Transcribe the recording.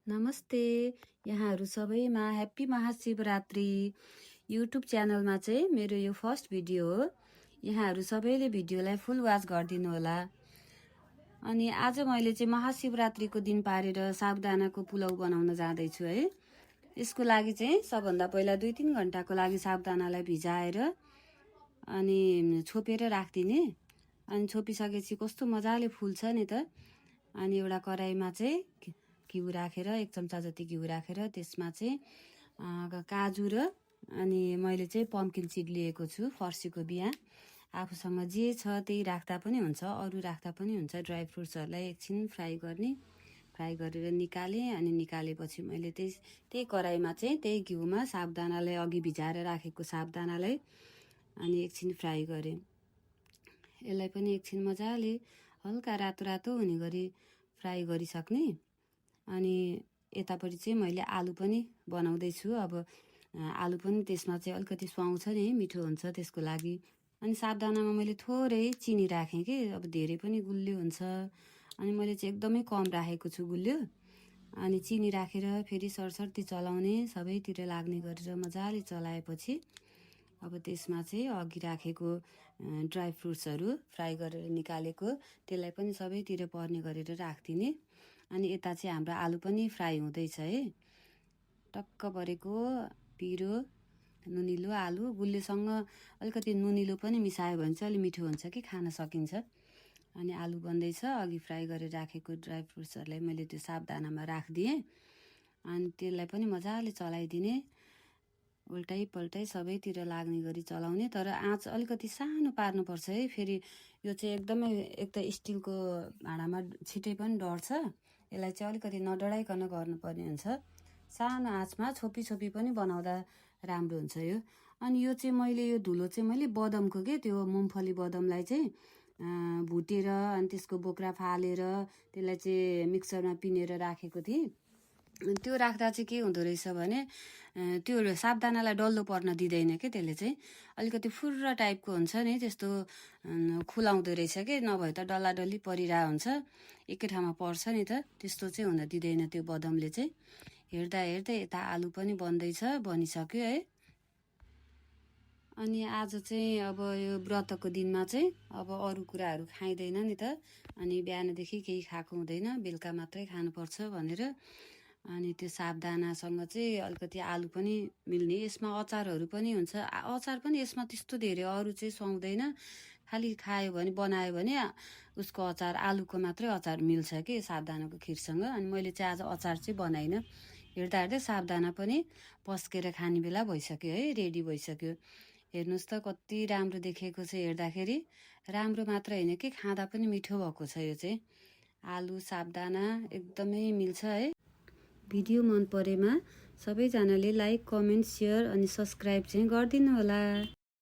नमस्ते यहाँहरू सबैमा ह्याप्पी महाशिवरात्रि। युट्युब च्यानलमा चाहिँ मेरो यो फर्स्ट भिडियो हो। यहाँहरू सबैले भिडियोलाई फुल वाच गरिदिनु होला। अनि आज मैले चाहिँ महाशिवरात्रिको दिन पारेर साबुदानाको पुलाउ बनाउन जाँदैछु है। यसको लागि चाहिँ सबभन्दा पहिला 2-3 घण्टाको लागि साबुदानालाई भिजाएर अनि छोपेर राख्दिने। अनि छोपिसकेपछि कस्तो मजाले फुल्छ नि त। अनि एउटा कराईमा चाहिँ घिउ राखेर 1 चम्चा जति घिउ राखेर त्यसमा चाहिँ काजु र अनि मैले चाहिँ पम्किन सिड लिएको छु, फर्सीको बिया। आफूसँग जे छ त्यही राख्दा पनि हुन्छ, अरू राख्दा पनि हुन्छ। ड्राई फ्रुट्सहरूलाई एकछिन फ्राई गरेर निकालेँ। अनि निकालेपछि मैले त्यही कराईमा चाहिँ त्यही घिउमा साबुदानालाई अघि भिजाएर राखेको साबुदानालाई अनि एकछिन फ्राई गरेँ। यसलाई पनि एकछिन मजाले हल्का रातो रातो हुने गरी फ्राई गरिसक्ने। अनि यतापट्टि चाहिँ मैले आलु पनि बनाउँदैछु। अब आलु पनि त्यसमा चाहिँ अलिकति सुहाउँछ नि, मिठो हुन्छ त्यसको लागि। अनि साबुदानामा मैले थोरै चिनी राखेँ कि अब धेरै पनि गुलियो हुन्छ। अनि मैले चाहिँ एकदमै कम राखेको छु गुलियो। अनि चिनी राखेर फेरि सरसर्ती चलाउने, सबैतिर लाग्ने गरेर मजाले चलाएपछि अब त्यसमा चाहिँ अघि राखेको ड्राई फ्रुट्सहरू फ्राई गरेर निकालेको त्यसलाई पनि सबैतिर पर्ने गरेर राखिदिने। अनि यता चाहिँ हाम्रो आलु पनि फ्राई हुँदैछ है। टक्क परेको पिरो नुनिलो आलु, गुलियोसँग अलिकति नुनिलो पनि मिसायो भने चाहिँ अलि मिठो हुन्छ कि खान सकिन्छ। अनि आलु बन्दैछ। अघि फ्राई गरेर राखेको ड्राई फ्रुट्सहरूलाई मैले त्यो साबुदानामा राखिदिएँ। अनि त्यसलाई पनि मजाले चलाइदिने, उल्टाइ पल्टाइ सबैतिर लाग्ने गरी चलाउने। तर आँच अलिकति सानो पार्नुपर्छ है। फेरि यो चाहिँ एकदमै एक त स्टिलको भाँडामा छिटै पनि डढ्छ। यसलाई चाहिँ अलिकति नडढाइकन गर्नुपर्ने हुन्छ। सानो आँचमा छोपी पनि बनाउँदा राम्रो हुन्छ यो। अनि यो चाहिँ मैले यो धुलो चाहिँ मैले बदमको के त्यो मुमफली बदमलाई चाहिँ भुटेर अनि त्यसको बोक्रा फालेर त्यसलाई चाहिँ मिक्सरमा पिनेर राखेको थिएँ। त्यो राख्दा चाहिँ के हुँदो रहेछ भने त्यो साबुदानालाई डल्लो पर्न दिँदैन कि त्यसले चाहिँ अलिकति फुर्र टाइपको हुन्छ नि, त्यस्तो खुलाउँदो रहेछ कि। नभए त डल्लाडल्ली परिरहेको हुन्छ, एकै ठाउँमा पर्छ नि त। त्यस्तो चाहिँ हुन दिँदैन त्यो बदमले चाहिँ। हेर्दा यता आलु पनि बनिसक्यो है। अनि आज चाहिँ अब यो व्रतको दिनमा चाहिँ अब अरू कुराहरू खाइँदैन नि त। अनि बिहानदेखि केही खाएको हुँदैन, बेलुका मात्रै खानुपर्छ भनेर। अनि त्यो साबुदानासँग चाहिँ अलिकति आलु पनि मिल्ने। यसमा अचारहरू पनि हुन्छ। अचार पनि यसमा त्यस्तो धेरै अरू चाहिँ सुहाउँदैन। खालि खायो भने बनायो भने उसको अचार, आलुको मात्रै अचार मिल्छ कि साबुदानाको खिरसँग। अनि मैले चाहिँ आज अचार चाहिँ बनाइनँ। हेर्दा साबुदाना पनि पस्केर खाने बेला भइसक्यो है, रेडी भइसक्यो। हेर्नुहोस् त कति राम्रो देखेको छ हेर्दाखेरि। राम्रो मात्र होइन कि खाँदा पनि मिठो भएको छ यो चाहिँ। आलु साबुदाना एकदमै मिल्छ है। भिडियो मन परेमा सबैजनाले लाइक, कमेन्ट, सेयर अनि सब्सक्राइब चाहिँ गरिदिनु होला।